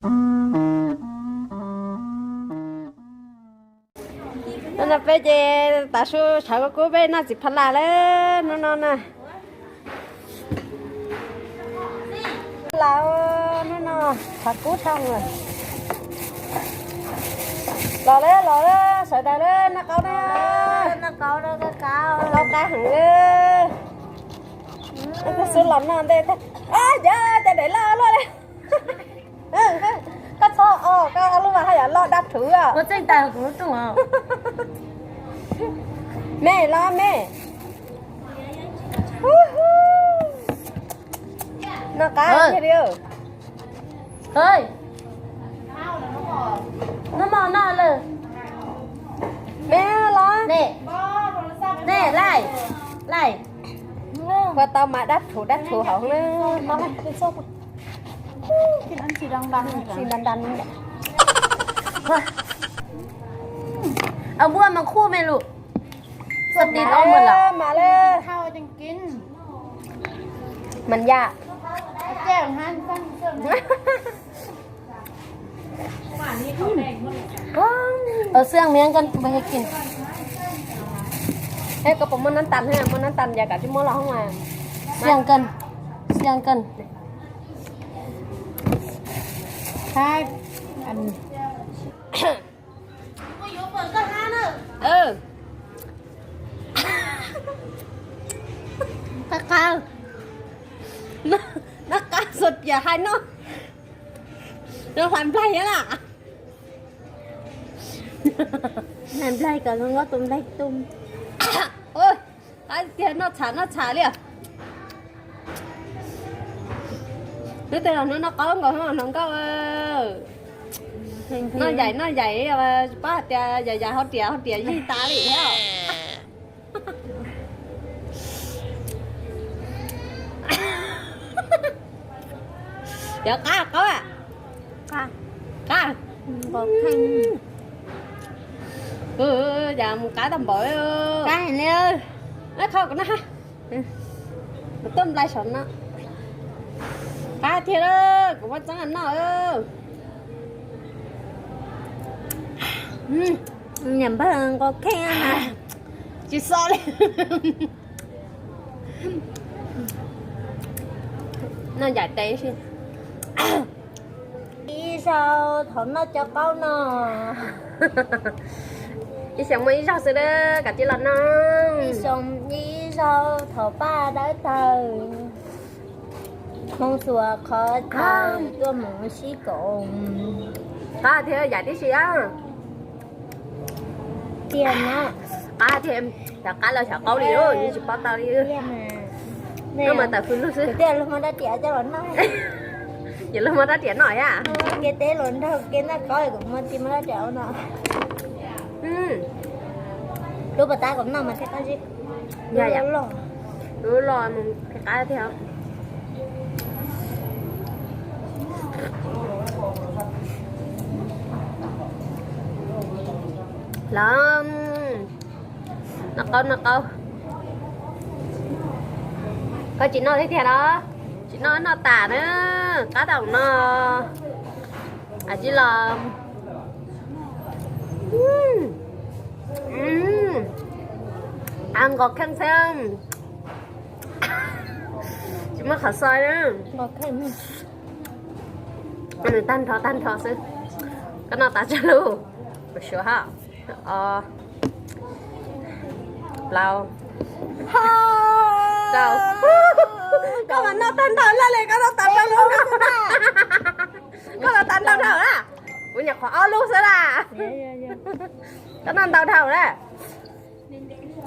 Hnub no peb ces tav su tshav kub kub peb noj txiv pha las lawm hnub no na. Las hnub no tshav kub dhau lawm. Los lawm los lawm sawv daws lawm noj qaub na. Noj qaub qab heev lawm. Xub los noj ntej tag. Yog cov daim loj luaj li. Koj txhob o, koj lub vas haj yam loj dab rhuv os. Me los me. Noj qab li. Hnub no noj lawm. Me los ne, laij, laij. Ua tau mas dab rhuv dab rhuv hauv na. Npua mas khuj me lus. Xav tis ob mas lawm. Mas yam. Xwb miab koj mus kin. Koj puas muaj nab tas, muaj nab tas yam kav tsij muab los hoob. Xwb koj, xwb koj. Qab qab, noj qab xuas piam hais no. Noj hlais nplaig thiab na. Hlais nplaig kom zoo nkauj tus nplaig tu. Qab tiag, noj tsham noj tsham li. Hnub twg los hnub noj qaub nkaus hlob nkauj. Noj yaim noj yaim, pab hais tias yaim yaim hauv riam hauv riam yig tas li thiab. Yog qab qaub a. Qab. Yam mus qab tau npaum. Qab heev li. Qhov no, kuv tuaj nplai saum no. Qab tiag, kuv muab txeeb noj. Niam npawg nqos kheej. Tsis xo li. Noj yaim tes. Ib zaug thaum noj cov qaub no. Ib xyoos muaj ib zaug xwb, kav tsij los noj. Ib xyoos ib zaug thaum paj dawb tawg, hmoo xuas qhov chaw tuaj mus sib koom. Qab thiab yaim tib si. Tiag no. Qab thiab, xyov qab los xyov qaub li, yeej tsis paub tau li. Noj mas tawm fws lug xwb. Kuv thiaj li muab rab riam coj los noj. Yog luag muab rab riam noj thiab. Kev teb los nrog kev noj qaub kuv muab tis muab rab riam no. Lub pas tab kom noj mas thiaj qab zib. Lub loj mus qab thiab. Los, noj qaub noj qaub. Koj tsis noj thiab tiag los? Tsis noj, noj tas na, qab tau no. Kav tsij los. Nqos kheej xwb, tsis muaj qhov xo. Nws tag nrho tag nrho xwb. Koj noj tas tsawg lub? Kuv suav hab. Ob, plaub, rau. Koj mas noj tag ntau lawm li, koj noj tas plaub lub. Koj noj tas ntau dhau na. Kuv nyuam qhuav ob lub xwb na. Koj noj ntau dhau na.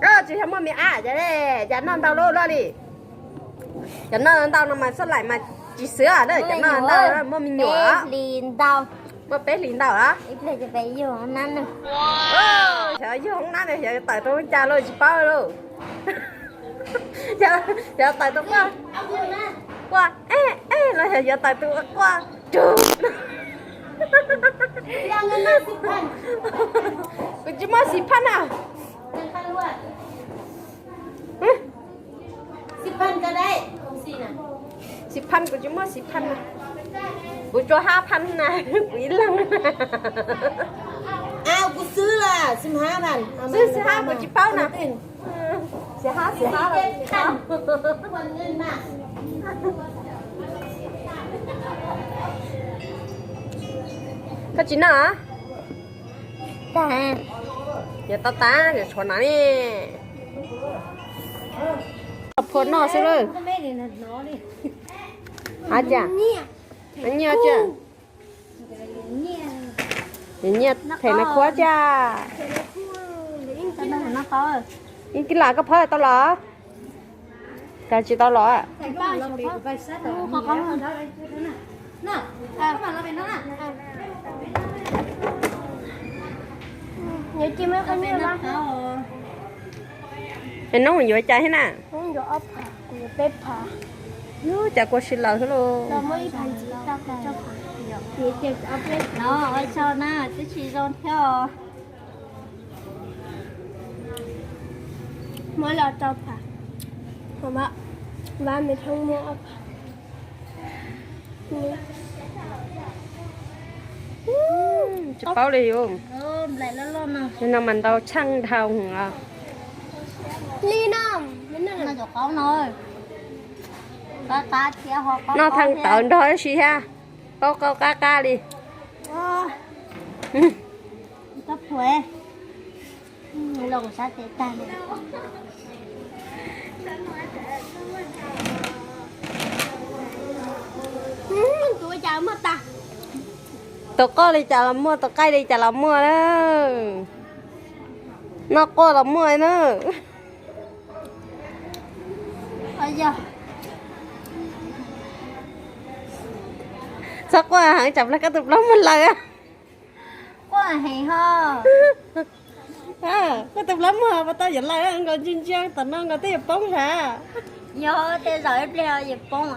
Koj tsis yog muaj me ab cas, cas noj ntau lub luaj li. Cov noj ntau no mas xab laim mas tsis xwb, cov noj ntau muaj me nyuam. Muaj peb hlis ntau. Xyov yug hoob nab no xyov tawm rau cas los tsis paub lauj. Xyov tawm tus quaj, quaj, los xyov tawm tus quaj, rug. Kuv tsis muaj xis phaj na. Xis phaj, kuv tsis muaj xis phaj na. Kuv tsuas hab phan na, kuv ib leeg. Kuv xwb la, xwb hab phan. Xwb, xwb hab kuv tsis paub na. Xwb hab, xwb hab. Koj tsis noj? Tag, yuav tau tas, yuav tshuav no ne. Phua noj xwb lawm. Hab cas? Nyiaj cia. Nyiaj them na khuab cia. Yeej kib lam koj phab tau los? Cas tsis tau los? Es noob yuav cas thiab na? Yus cas kua si lawm xwb lauj. No, ua tsaug na, twb tsis zoo thiab os. Muab los rau phav. Vam me thoob muab ob phav. Tsis paub li yus. Li no mas ntau tsheej dhau os. Li no, noj thaij tawv nrog ib si thiab. Qaub qaub qab qab li. Tus qoj li cas los muaj, tus qaij li cas los muaj na. Noj quaj los muaj na. Txhob quaj heev, tsam plaub koj tus plaub muag lawm. Quaj heev ho. Koj tus plaub muag pas tau yuav lawm, nkaus ntsia ntsia tom no nkaus twb yuav poob sav. Yog tej zaum ib pliag yuav poob.